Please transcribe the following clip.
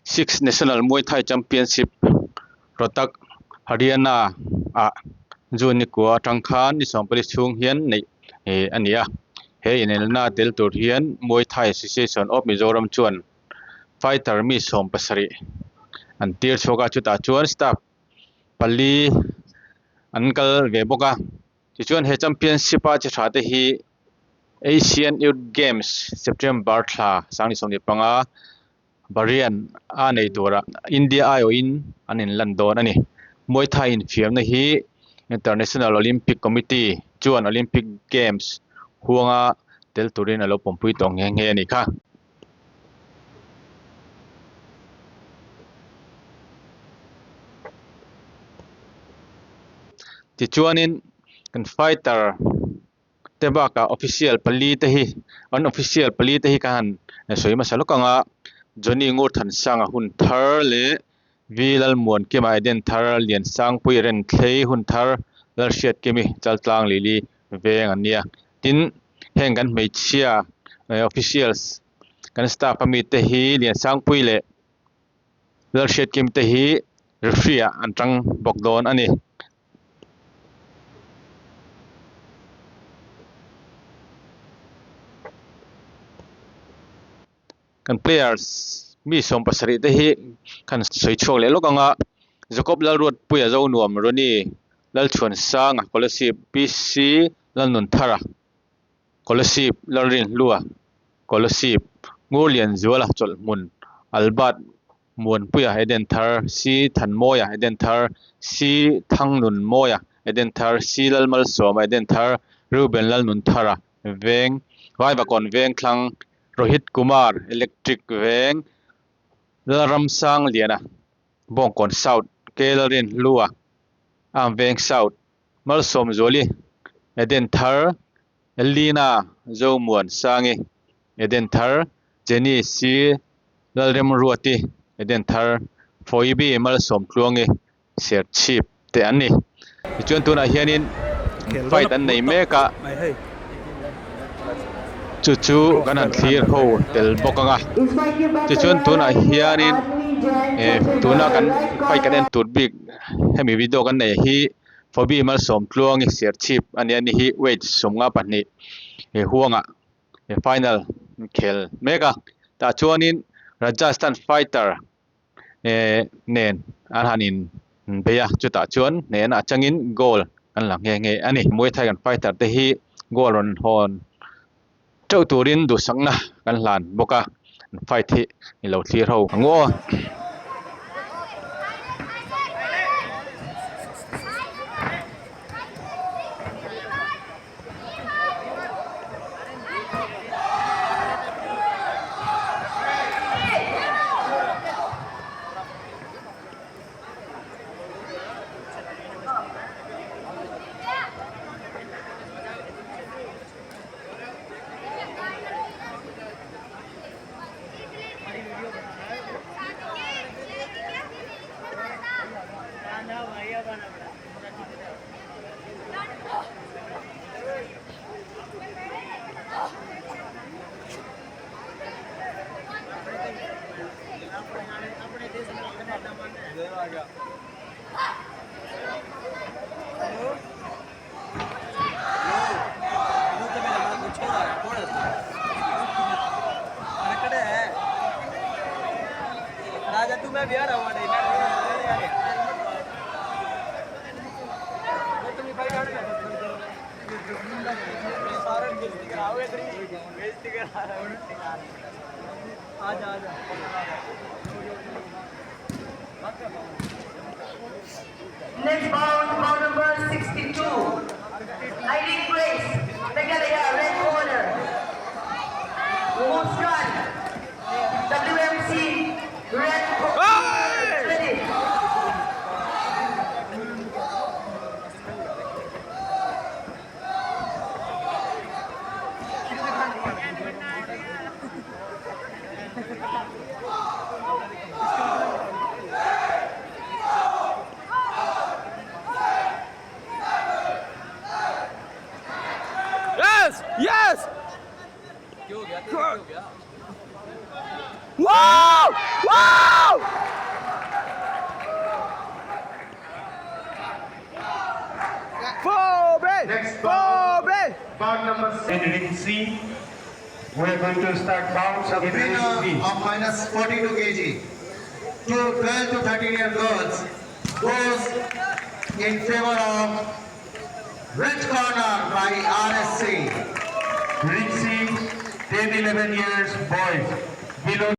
Sixth National Muay Thai Championship Rohtak Haryana ah June ni kua atang khan ni sawmpali chhung hian neih a ni a. He inelna tel tur hian Muay Thai Association of Mizoram chuan fighter mi 70 an tir chhuak a, chutah chuan staff pali an kal ve bawk a. Tichuan he championship a chi tha te hi Asian Youth Games September thla 2025 Bahrain a nei tura India aiawhin an inlan dawn a ni. Muay Thai infiamna hi International Olympic Committee chuan Olympic Games huanga tel turin a lo pawmpui tawh nghe nghe a ni kha. Tichuanin kan fighter te bakah official pali te hi an official pali te hi ka han sawi hmasa lawk ang a Johnny Ngurthansanga hun thar leh V Lalmuankima Eden thar Liansangpui Renthlei hun thar Lalhriatkimi Chaltlang Lili veng an nia tin heng kan hmeichhia officials kan staff a mite hi Liansangpui leh Lalhriatkim te hi referee ah an tang bawk dawn a ni. Kan players mi 70 te hi kan sawi chhuak leh lawk ang a, Jacob Lalruatpuia Zonuam Ronnie Lalchhuansanga Kolasib PC Lalnunthara Kolasib Lalrinhlua Kolasib Ngurlianzuala Chawlhhmun Albert Muanpuia Eden Thar C Thanmawia Eden Thar C Thangnunmawia Eden Thar C Lalmalsawma Eden Thar Reuben Lalnunthara Veng Vaivakawn Vengthlang Rohit Kumar Electric Veng Lalramsangliana Bawngkawn South K Lalrinhlua Am Veng South Malsawmzuali Eden Thar Elina Zomuansangi Eden Thar Jenny C Lalremruati Eden Thar Phoebe Malsawmtluangi Serchhip te an ni. Tichuan tunah hianin fight an nei mek a, chu chu kan han thlir ho tel bawk ang a. Tichuan tunah hianin tuna kan fight kan en tur bik hemi video kan nei hi Phoebe Malsawmtluangi Serchhip a nia ni hi weight 52 huangah final khel mek a. Tah chuanin Rajasthan fighter nen an han in bei a chutah chuan hnehna atangin goal an la nghe nghe a ni Muay Thai kan fighter te hi goal rawn hawn teuh turin duhsakna kan hlan bawk a an fight hi i lo thlir ho ang aw. Next bout, bout number 62. Eileen Grace, Meghalaya, red corner. Muskan, WMC, red corner. Ready. Yes! Yes! Wow! Wow! Next bout, bout number in ring C. We are going to start bouts The in ring winner C. of minus 42 kg to 12 to 13 year girls goes in favor of red corner by RSC. Ring C, 10, 11 years boys below.